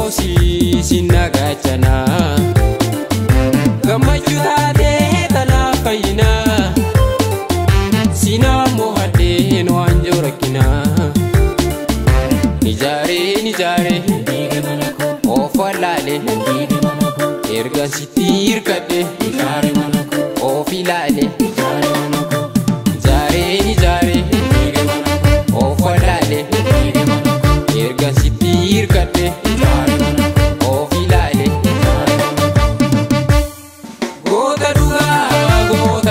Gosi sinagachana Gammachuu taatee tanaaf fayyina Sinaa mo'adheen waan jiru rakkina Ijaareen ijaaree of wallaalee erga sitti hirkadhe of ilaalee Ijaareen ijaaree of wallaalee erga sitti hirkadhe of ilaalee Goota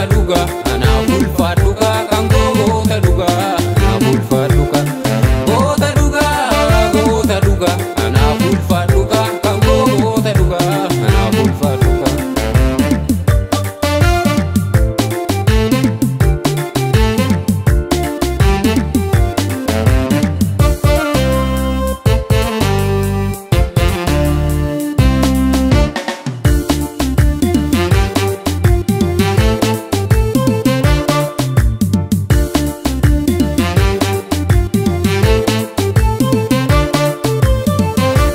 dhugaa anaaf ulfaadhu kan goota dhugaa anaaf ulfaadhu Goota dhugaa anaaf ulfaadhu kan goota dhugaa anaaf ulfaadhu.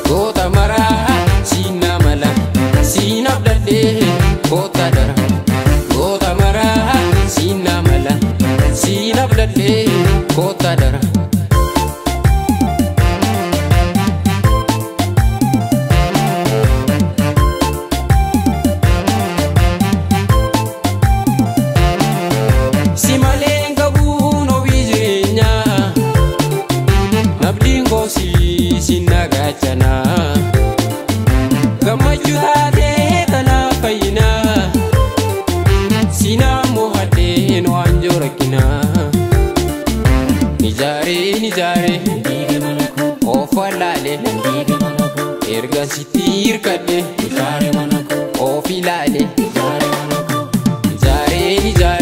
Goota maraa siina mala siina abdadhee goota dara Goota maraa siina mala siina abdadhee goota dara. Si malee qabuun ofii jireenyaa Abdiin gosi sinagachana Gammachuu taatee tanaaf fayyina Sinaa mo'adheen waan jiru rakkina Ijaareen ijaaree of wallaalee erga sitti hirkadhe of ilaalee Ijaareen ijaaree.